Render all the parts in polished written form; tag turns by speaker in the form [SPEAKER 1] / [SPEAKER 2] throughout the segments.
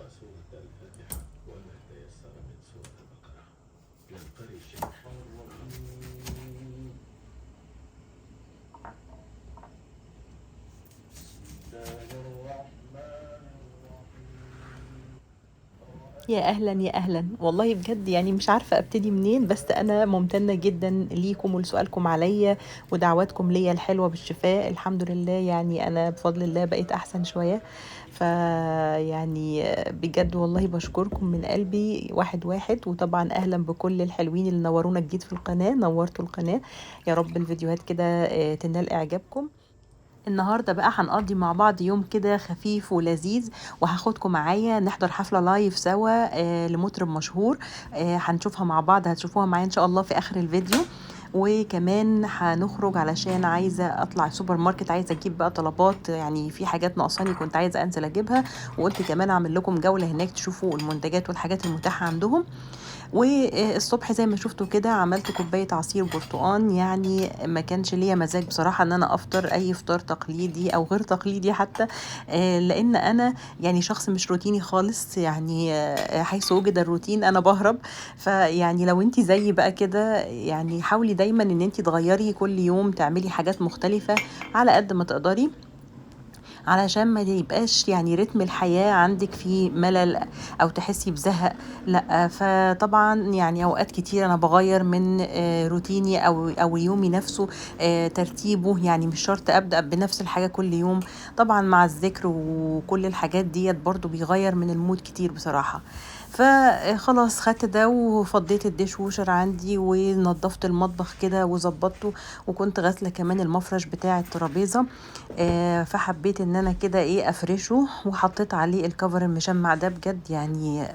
[SPEAKER 1] اقرأ سورة الفاتحة وما تيسر من سورة البقرة. للقارئ الشيخ.
[SPEAKER 2] الرحيم. بسم الله الرحمن الرحيم.
[SPEAKER 3] يا اهلا يا اهلا، والله بجد يعني مش عارفه ابتدي منين، بس انا ممتنة جدا ليكم ولسؤالكم عليا ودعواتكم ليا الحلوة بالشفاء. الحمد لله يعني انا بفضل الله بقيت احسن شوية، فيعني بجد والله بشكركم من قلبي واحد واحد. وطبعا اهلا بكل الحلوين اللي نورونا جديد في القناة، نورتوا القناة، يا رب الفيديوهات كده تنال اعجابكم. النهارده بقى هنقضي مع بعض يوم كده خفيف ولذيذ، وهاخدكم معايا نحضر حفلة live سوا لمطرب مشهور، هنشوفها مع بعض، هتشوفوها معايا ان شاء الله في اخر الفيديو. وكمان هنخرج علشان عايزه اطلع السوبر ماركت، عايزه اجيب بقى طلبات، يعني في حاجات ناقصاني كنت عايزه انزل اجيبها، وقلت كمان اعمل لكم جولة هناك تشوفوا المنتجات والحاجات المتاحة عندهم. والصبح زي ما شفتوا كده عملت كوباية عصير برتقان، يعني ما كانش ليا مزاج بصراحة ان انا افطر اي فطار تقليدي او غير تقليدي حتى، لان انا يعني شخص مش روتيني خالص، يعني حيث وجد الروتين انا بهرب. فيعني لو انت زيي بقى كده يعني حاولي دايما ان انت تغيري كل يوم، تعملي حاجات مختلفة على قد ما تقدري، علشان ما يبقاش يعني رتم الحياة عندك فيه ملل أو تحسي بزهق. لا، فطبعا يعني أوقات كتير أنا بغير من روتيني أو يومي نفسه، ترتيبه، يعني مش شرط أبدأ بنفس الحاجة كل يوم. طبعا مع الذكر وكل الحاجات ديت برضو بيغير من ال mood كتير بصراحة. فخلاص خدت ده وفضيت ال dishwasher عندي ونظفت المطبخ كده وظبطته، وكنت غاسله كمان المفرش بتاع الترابيزة، فحبيت ان انا كده ايه افرشه، وحطيت عليه ال cover المشمع ده. بجد يعني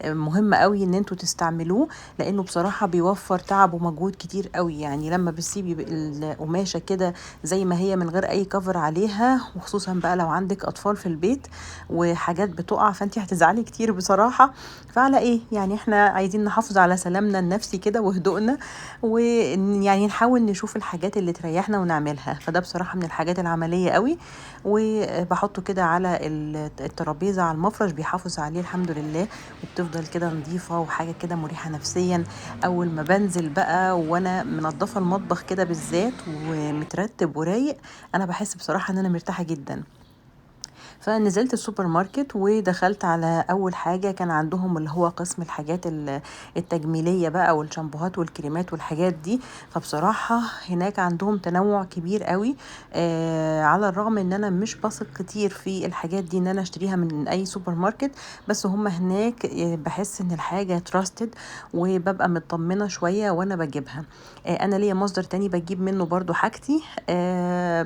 [SPEAKER 3] مهم قوي ان انتوا تستعملوه، لانه بصراحة بيوفر تعب ومجهود كتير قوي. يعني لما بتسيبي القماشه كده زي ما هي من غير اي cover عليها، وخصوصا بقى لو عندك اطفال في البيت وحاجات بتقع، فانت هتزعلي كتير بصراحة. فعلى ايه يعني احنا عايزين نحافظ على سلامنا النفسي كده وهدوءنا، ويعني نحاول نشوف الحاجات اللي تريحنا ونعملها. فده بصراحة من الحاجات العملية قوي، وبحطه كده على الترابيزة على المفرش، بيحافظ عليه الحمد لله، وبتفضل كده نظيفة وحاجه كده مريحه نفسيا. اول ما بنزل بقى وانا منظفه المطبخ كده بالذات ومترتب ورايق، انا بحس بصراحة ان انا مرتاحة جدا. فنزلت السوبر ماركت ودخلت على اول حاجة كان عندهم اللي هو قسم الحاجات التجميلية بقى والشامبوهات والكريمات والحاجات دي. فبصراحة هناك عندهم تنوع كبير قوي، على الرغم ان انا مش بثق كتير في الحاجات دي ان انا اشتريها من اي سوبر ماركت، بس هم هناك بحس ان الحاجة trusted وببقى مطمنه شوية وانا بجيبها. انا ليا مصدر تاني بجيب منه برضو حاجتي،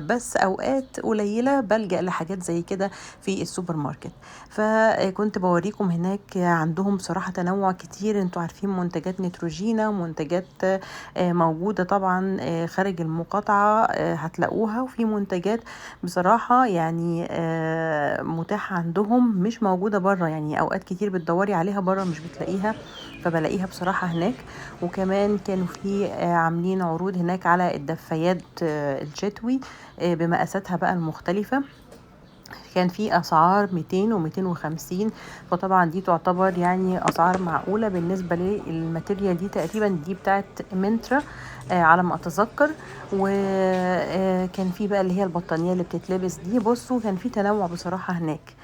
[SPEAKER 3] بس اوقات قليله بلجأ لحاجات زي كده في السوبر ماركت. فكنت بوريكم هناك عندهم بصراحة تنوع كتير، انتوا عارفين منتجات نيتروجينا ومنتجات موجودة طبعا خارج المقاطعة هتلاقوها، وفي منتجات بصراحة يعني متاحة عندهم مش موجودة بره، يعني اوقات كتير بتدوري عليها بره مش بتلاقيها، فبلاقيها بصراحة هناك. وكمان كانوا في عاملين عروض هناك على الدفايات الشتوي بمقاساتها بقى المختلفة، كان في اسعار 200 و250، فطبعا دي تعتبر يعني اسعار معقولة بالنسبة لل material دي. تقريبا دي بتاعت منترا على ما اتذكر. وكان في بقى اللي هي البطانيه اللي بتتلبس دي. بصوا كان في تنوع بصراحة هناك.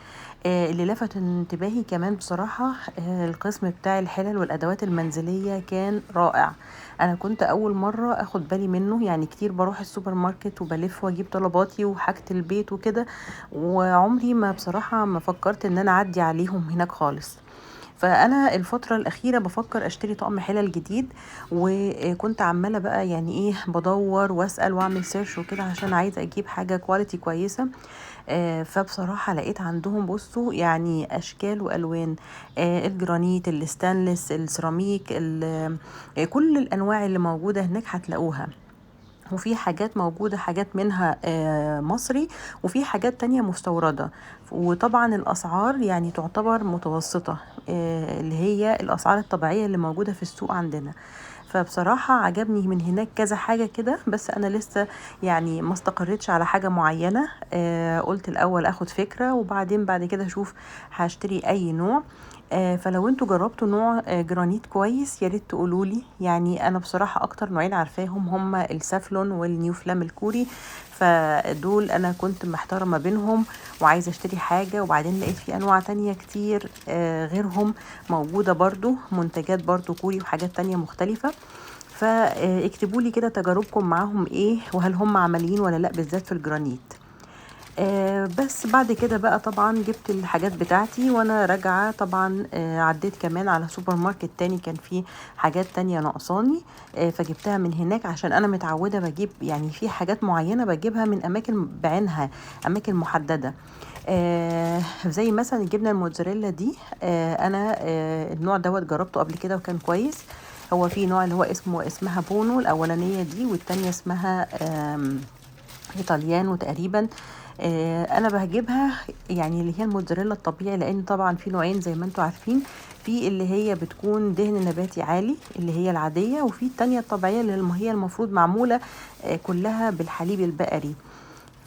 [SPEAKER 3] اللي لفت انتباهي كمان بصراحة القسم بتاع الحلل والأدوات المنزلية كان رائع. أنا كنت أول مرة أخد بالي منه، يعني كتير بروح السوبر ماركت وبلف وأجيب طلباتي وحاجة البيت وكده، وعمري ما بصراحة ما فكرت إن أنا أعدي عليهم هناك خالص. فانا الفترة الاخيرة بفكر اشتري طقم حلل جديد، وكنت عماله بقى يعني ايه بدور واسال واعمل search وكده عشان عايزه اجيب حاجة quality كويسة. فبصراحة لقيت عندهم بصوا يعني اشكال والوان، الجرانيت، الستانلس، السيراميك، كل الانواع اللي موجودة هناك هتلاقوها. وفي حاجات موجودة، حاجات منها مصري، وفي حاجات تانية مستوردة. وطبعا الأسعار يعني تعتبر متوسطة، اللي هي الأسعار الطبيعية اللي موجودة في السوق عندنا. فبصراحة عجبني من هناك كذا حاجة كده، بس أنا لسه يعني ما استقريتش على حاجة معينة. قلت الأول أخد فكرة وبعدين بعد كده أشوف هشتري أي نوع. فلو انتوا جربتوا نوع جرانيت كويس يا ريت تقولولي. يعني انا بصراحة اكتر نوعين عارفاهم هما السافلون والنيو فلام الكوري، فدول انا كنت محتارة ما بينهم وعايزة اشتري حاجة، وبعدين لقيت في انواع تانية كتير غيرهم موجودة برضو، منتجات برضو كوري وحاجات تانية مختلفة. فاكتبوا لي كده تجاربكم معاهم ايه، وهل هم عمليين ولا لا، بالذات في الجرانيت. بس بعد كده بقى طبعا جبت الحاجات بتاعتي وانا راجعة. طبعا عديت كمان على سوبر ماركت تاني كان فيه حاجات تانية ناقصاني، فجبتها من هناك، عشان انا متعودة بجيب يعني في حاجات معينة بجيبها من اماكن بعينها، اماكن محددة. زي مثلا الجبنة الموتزاريلا دي، انا النوع دوت جربته قبل كده وكان كويس. هو في نوع اللي هو اسمها بونو الاولانية دي، والتانية اسمها ايطاليانو تقريبا. انا بجيبها يعني اللي هي الموتزاريلا الطبيعي، لان طبعا في نوعين زي ما انتم عارفين، في اللي هي بتكون دهن نباتي عالي اللي هي العادية، وفي التانية الطبيعية اللي هي المفروض معمولة كلها بالحليب البقري.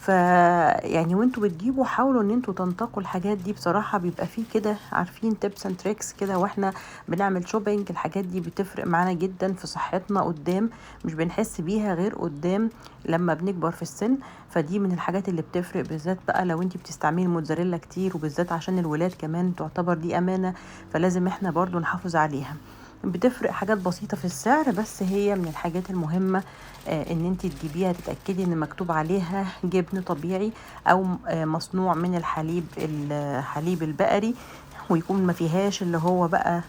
[SPEAKER 3] ف يعني وانتوا بتجيبوا حاولوا ان انتوا تنتقوا الحاجات دي، بصراحة بيبقى فيه كده عارفين tips and tricks كده واحنا بنعمل shopping. الحاجات دي بتفرق معانا جدا في صحتنا قدام، مش بنحس بيها غير قدام لما بنكبر في السن. فدي من الحاجات اللي بتفرق، بالذات بقى لو انتي بتستعملي الموتزاريلا كتير، وبالذات عشان الولاد كمان تعتبر دي امانة، فلازم احنا برضو نحافظ عليها. بتفرق حاجات بسيطة في السعر، بس هي من الحاجات المهمة ان انتي تجيبيها، تتأكدي ان مكتوب عليها جبن طبيعي او مصنوع من الحليب البقري، ويكون ما فيهاش اللي هو بقى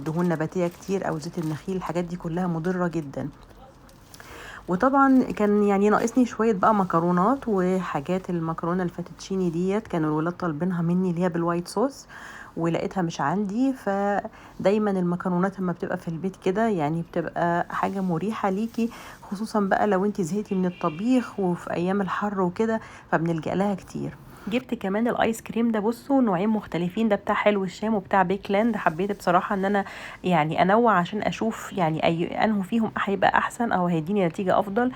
[SPEAKER 3] دهون نباتية كتير او زيت النخيل، الحاجات دي كلها مضرة جدا. وطبعا كان يعني ناقصني شوية بقى مكرونات وحاجات. المكرونة الفاتوتشيني ديت كانوا الولاد طالبينها مني اللي هي بال white sauce، ولقيتها مش عندي. فدايما المكرونات لما بتبقى في البيت كده يعني بتبقى حاجة مريحة ليكي، خصوصا بقى لو انتي زهقتي من الطبيخ وفي ايام الحر وكده، فبنلجأ لها كتير. جبت كمان الايس كريم ده، بصوا نوعين مختلفين، ده بتاع حلو الشام وبتاع بيكلاند. حبيت بصراحة ان انا يعني انوع عشان اشوف يعني اي انه فيهم هيبقى احسن او هيديني نتيجة افضل.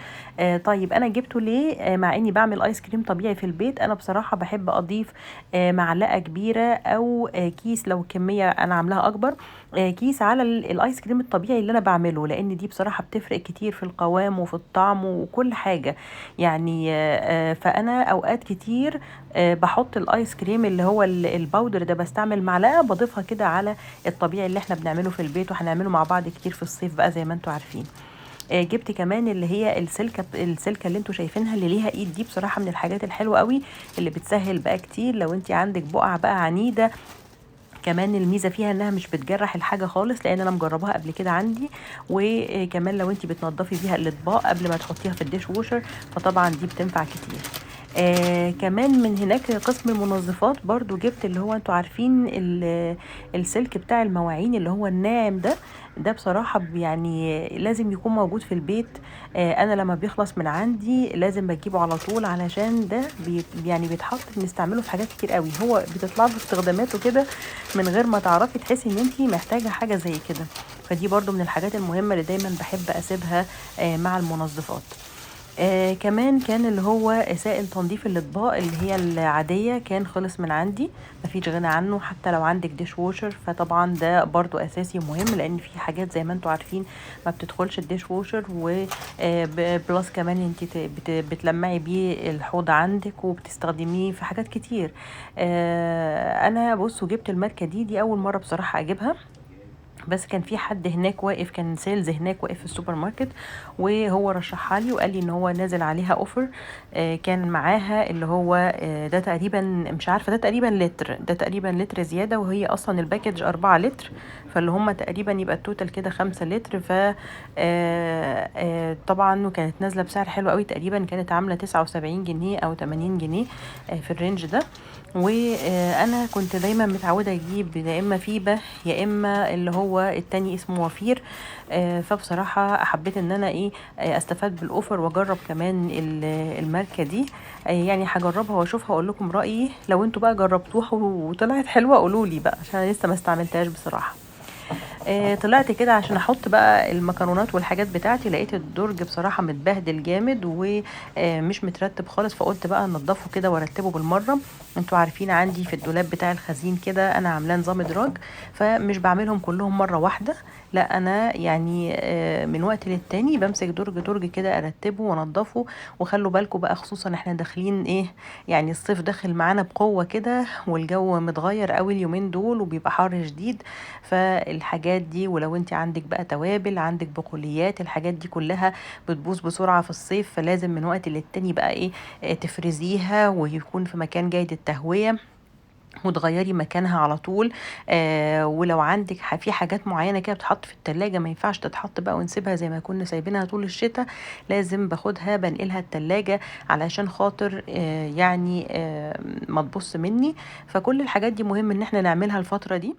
[SPEAKER 3] طيب انا جبته ليه؟ مع اني بعمل ايس كريم طبيعي في البيت، انا بصراحة بحب اضيف معلقة كبيرة او كيس لو الكمية انا عاملاها اكبر، كيس على الايس كريم الطبيعي اللي انا بعمله، لان دي بصراحة بتفرق كتير في القوام وفي الطعم وكل حاجة يعني. فانا اوقات كتير بحط الايس كريم اللي هو ال powder ده، بستعمل معلقه بضيفها كده على الطبيعي اللي احنا بنعمله في البيت، وهنعمله مع بعض كتير في الصيف بقى زي ما انتم عارفين. جبت كمان اللي هي السلكه اللي انتم شايفينها اللي ليها ايد دي، بصراحة من الحاجات الحلوة قوي اللي بتسهل بقى كتير لو انت عندك بقع بقى عنيدة. كمان الميزة فيها انها مش بتجرح الحاجة خالص، لان انا مجرباها قبل كده عندي. وكمان لو انت بتنضفي بيها الاطباق قبل ما تحطيها في ال dishwasher، فطبعا دي بتنفع كتير. كمان من هناك قسم المنظفات برضو جبت اللي هو انتوا عارفين السلك بتاع المواعين اللي هو الناعم ده، ده بصراحة يعني لازم يكون موجود في البيت. انا لما بيخلص من عندي لازم بجيبه على طول، علشان ده يعني بيتحط بنستعمله في حاجات كتير قوي، هو بتطلع له استخداماته كده من غير ما تعرفي، تحسي ان انتي محتاجة حاجة زي كده. فدي برضو من الحاجات المهمة اللي دايما بحب اسيبها مع المنظفات. كمان كان اللي هو سائل تنظيف الاطباق اللي هي العادية كان خلص من عندي، مفيش غنى عنه حتى لو عندك dishwasher، فطبعا ده برضو اساسي ومهم، لان في حاجات زي ما انتوا عارفين ما بتدخلش ال dishwasher، و plus كمان انت بتلمعي بيه الحوض عندك وبتستخدميه في حاجات كتير. انا بصوا جبت الماركة دي اول مرة بصراحة اجيبها، بس كان في حد هناك واقف، كان sales هناك واقف في السوبر ماركت، وهو رشحها لي وقال لي ان هو نازل عليها offer. كان معاها اللي هو ده تقريبا مش عارفه، ده تقريبا لتر، ده تقريبا لتر زيادة، وهي اصلا ال package 4 لتر، فاللي هم تقريبا يبقى ال total كده 5 لتر. ف طبعا وكانت نازله بسعر حلو قوي، تقريبا كانت عامله 79 جنيه او 80 جنيه في ال range ده. وانا كنت دايما متعوده اجيب يا اما فيبا يا اما اللي هو التاني اسمه وفير. فبصراحة حبيت ان انا ايه استفاد بال offer واجرب كمان الماركة دي. يعني هجربها واشوفها واقول لكم رايي. لو انتوا بقى جربتوها وطلعت حلوة قولوا لي بقى، عشان انا لسه ما استعملتهاش بصراحة. طلعت كده عشان احط بقى المكرونات والحاجات بتاعتي، لقيت الدرج بصراحة متبهدل جامد ومش مترتب خالص، فقلت بقى انضفه كده وارتبه بالمرة. انتوا عارفين عندي في الدولاب بتاع الخزين كده انا عاملاه نظام ادراج، فمش بعملهم كلهم مرة واحدة، لا انا يعني من وقت للتاني بمسك درج درج كده ارتبه وانضفه. وخلوا بالكم بقى، خصوصا احنا داخلين ايه يعني الصيف داخل معانا بقوة كده، والجو متغير قوي اليومين دول وبيبقى حر شديد، فالحاجات دي ولو انت عندك بقى توابل، عندك بقوليات، الحاجات دي كلها بتبوظ بسرعة في الصيف، فلازم من وقت للتاني بقى ايه تفرزيها ويكون في مكان جيد التهوية وتغيري مكانها على طول. ولو عندك في حاجات معينة كده بتحط في التلاجة ما ينفعش تتحط بقى ونسيبها زي ما كنا سايبينها طول الشتاء، لازم باخدها بنقلها التلاجة علشان خاطر يعني ما تبص مني. فكل الحاجات دي مهم ان احنا نعملها الفترة دي.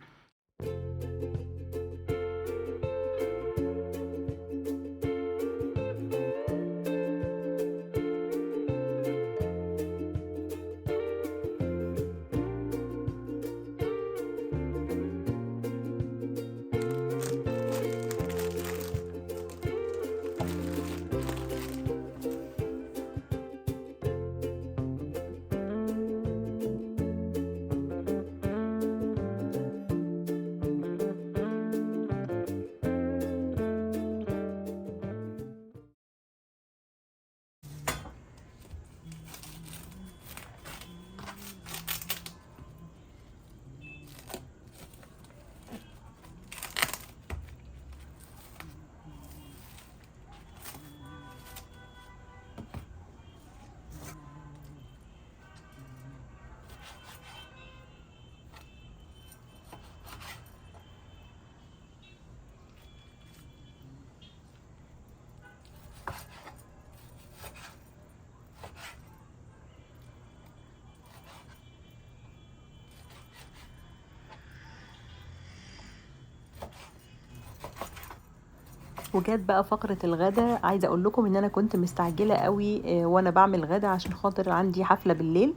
[SPEAKER 3] وجات بقى فقرة الغدا. عايزة اقول لكم ان انا كنت مستعجلة قوي وانا بعمل غدا عشان خاطر عندي حفلة بالليل،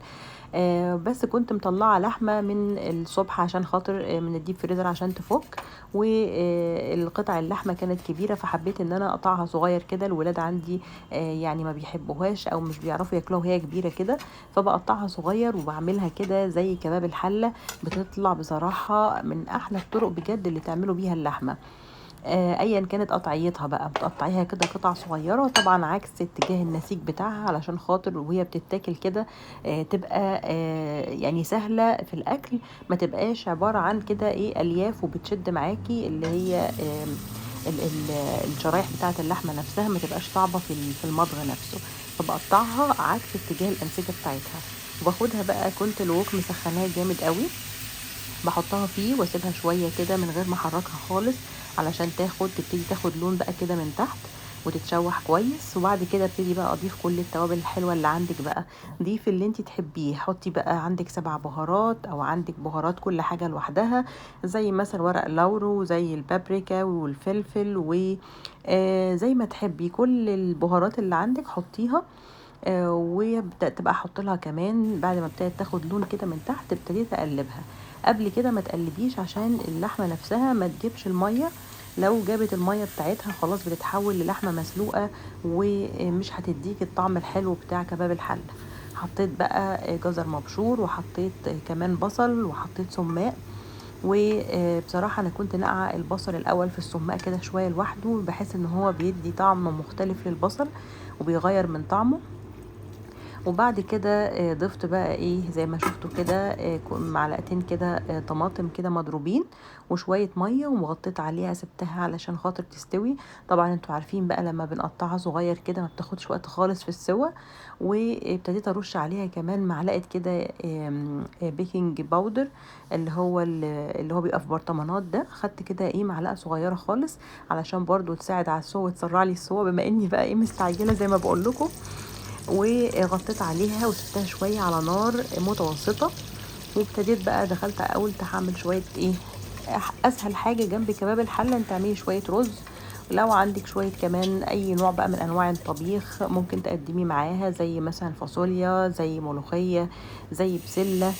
[SPEAKER 3] بس كنت مطلعة لحمة من الصبح عشان خاطر من ال deep freezer عشان تفك، والقطع اللحمة كانت كبيرة فحبيت ان انا اقطعها صغير كده. الولاد عندي يعني ما بيحبوهاش او مش بيعرفوا ياكلوها وهي كبيرة كده، فبقطعها صغير وبعملها كده زي كباب الحلة. بتطلع بصراحة من احلى الطرق بجد اللي تعملوا بيها اللحمة، ايا كانت قطعيتها بقى، بتقطعيها كده قطع صغيرة طبعا عكس اتجاه النسيج بتاعها علشان خاطر وهي بتتاكل كده تبقى يعني سهلة في الاكل، ما تبقاش عبارة عن كده ايه الياف وبتشد معاكي اللي هي الشرايح بتاعه اللحمة نفسها، ما تبقاش صعبة في المضغ نفسه. فبقطعها عكس اتجاه الانسجة بتاعتها وباخدها بقى، كنت الوك مسخناه جامد قوي، بحطها فيه واسيبها شوية كده من غير ما احركها خالص علشان تبتدي تاخد لون بقى كده من تحت وتتشوح كويس. وبعد كده ابتدي بقى اضيف كل التوابل الحلوة اللي عندك بقى، ضيفي اللي انت تحبيه، حطي بقى عندك 7 بهارات او عندك بهارات كل حاجة لوحدها، زي مثلا ورق لورو وزي البابريكا والفلفل و زي ما تحبي، كل البهارات اللي عندك حطيها. وبدات بقى احط لها كمان بعد ما ابتدت تاخد لون كده من تحت ابتديت اقلبها. قبل كده ما تقلبيش عشان اللحمة نفسها ما تجيبش المية، لو جابت المية بتاعتها خلاص بتتحول للحمه مسلوقة ومش هتديك الطعم الحلو بتاع كباب الحلة. حطيت بقى جزر مبشور وحطيت كمان بصل وحطيت سماق، وبصراحة انا كنت نقعه البصل الاول في السماق كده شوية لوحده، بحس ان هو بيدي طعم مختلف للبصل وبيغير من طعمه. وبعد كده ضفت بقى ايه زي ما شفتوا كده معلقتين كده طماطم كده مضروبين وشوية مية، وغطيت عليها سبتها علشان خاطر تستوي. طبعا انتوا عارفين بقى لما بنقطعها صغير كده ما بتاخدش وقت خالص في السوى. وابتديت ارش عليها كمان معلقه كده baking powder اللي هو بيبقى في برطمانات ده، خدت كده ايه معلقه صغيرة خالص علشان برضو تساعد على السوى وتسرع لي السوى، بما اني بقى ايه مستعجلة زي ما بقول لكم. وغطيت عليها وسبتها شوية على نار متوسطه، وابتديت بقى دخلت قلت هعمل شوية ايه اسهل حاجة جنب كباب الحلة، انت تعملي شوية رز، لو عندك شوية كمان اي نوع بقى من انواع الطبيخ ممكن تقدمي معاها، زي مثلا فاصوليا، زي ملوخية، زي بسلة.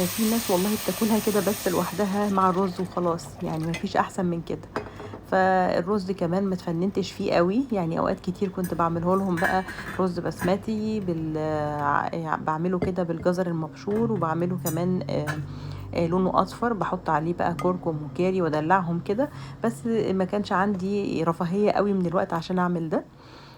[SPEAKER 3] في ناس والله بتاكلها كده بس لوحدها مع الرز وخلاص، يعني مفيش احسن من كده. فالرز كمان ما تفننتش فيه قوي، يعني اوقات كتير كنت بعمله لهم بقى رز بسمتي بعمله كده بالجزر المبشور، وبعمله كمان لونه اصفر، بحط عليه بقى كركم وكاري وادلعهم كده، بس ما كانش عندي رفاهية قوي من الوقت عشان اعمل ده.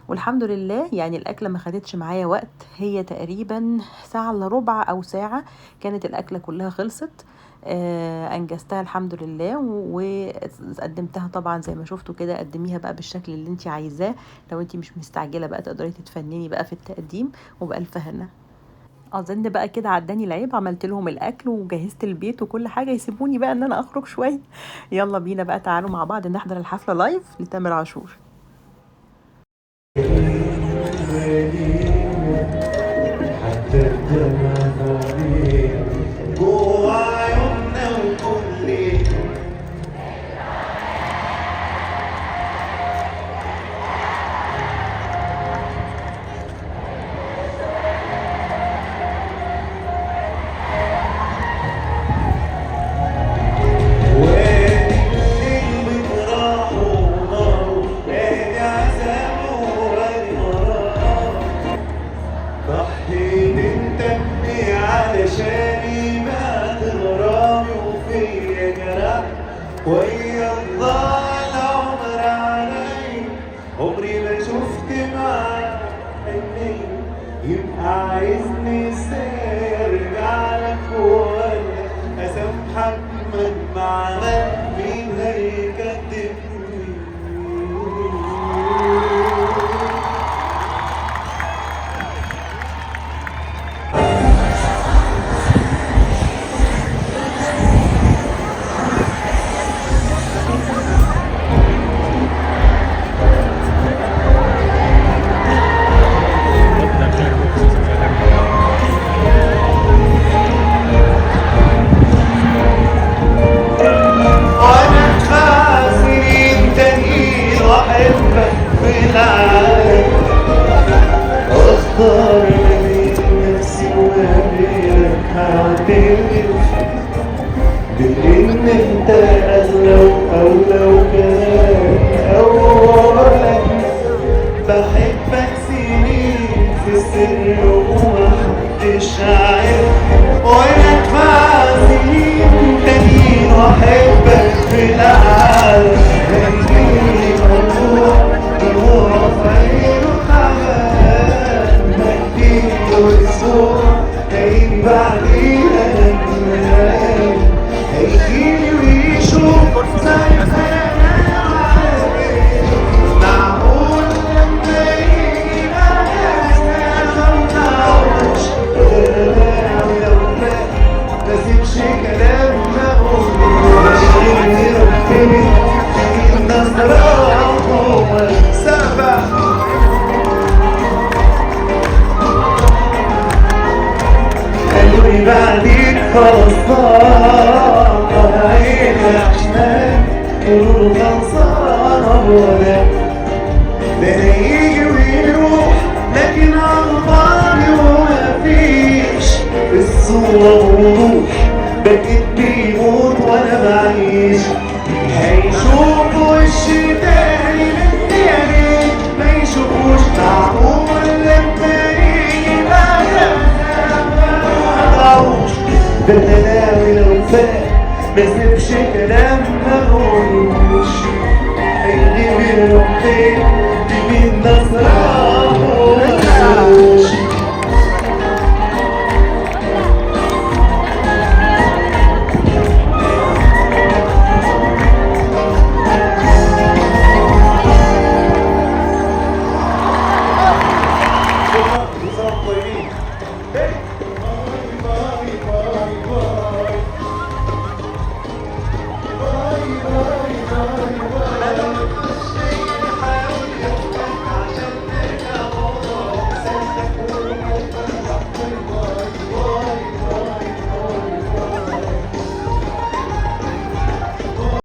[SPEAKER 3] والحمد لله يعني الاكلة ما خدتش معايا وقت، هي تقريبا ساعة الا ربع او ساعة كانت الاكلة كلها خلصت. انجزتها الحمد لله، وقدمتها طبعا زي ما شفتوا كده. قدميها بقى بالشكل اللي انت عايزاه، لو انت مش مستعجلة بقى تقدري تتفنني بقى في التقديم، وبألف هنا. اظن بقى كده عداني العيب، عملت لهم الاكل وجهزت البيت وكل حاجة، يسيبوني بقى ان انا اخرج شوية. يلا بينا بقى، تعالوا مع بعض نحضر الحفلة live لتامر عاشور.
[SPEAKER 2] حتى الدمع علينا جوه عيوننا وكل وادي الليل بجراحه وناره، ادي عذابه وادي مرارة. ضحيت انت ابني علشاني، بعت غرامي وفيا جرح، ويا ضاع العمر علي، عمري ما شفت معاك عيني. يبقى عايزني ازاي ارجع لك ولا اسامحك مهما عملت، مين هيكدبني؟ وانا 5 سنين تانيين واحبك في العالم، اختار ما بين نفسي وما بينك، هعترف بان انت اغلى واولى وكمان اولا. بحبك سنين في السر ومحدش عارف، وانا 5 سنين تانيين واحبك في العالم. هيجيلي موضوع دموع في عينه تعبان، هديله اسبوع هيجي بعديها ندمان، هيجيلي ويشوف ساعتها انا عارف. معقول لما يجي معانا ما نعوش لو مات ما سيبش كلام ما اقوله، ربنا النظرة هو سبع. قالوا لي بعديك خلاص ضاع عيني عشمان، قولوا له خلصانة ولا ده هيجي ويروح، لكن عالفاضي ومفيش في الصورة وضوح، بقيت بيموت وانا بعيش، هيشوف وشي تاني.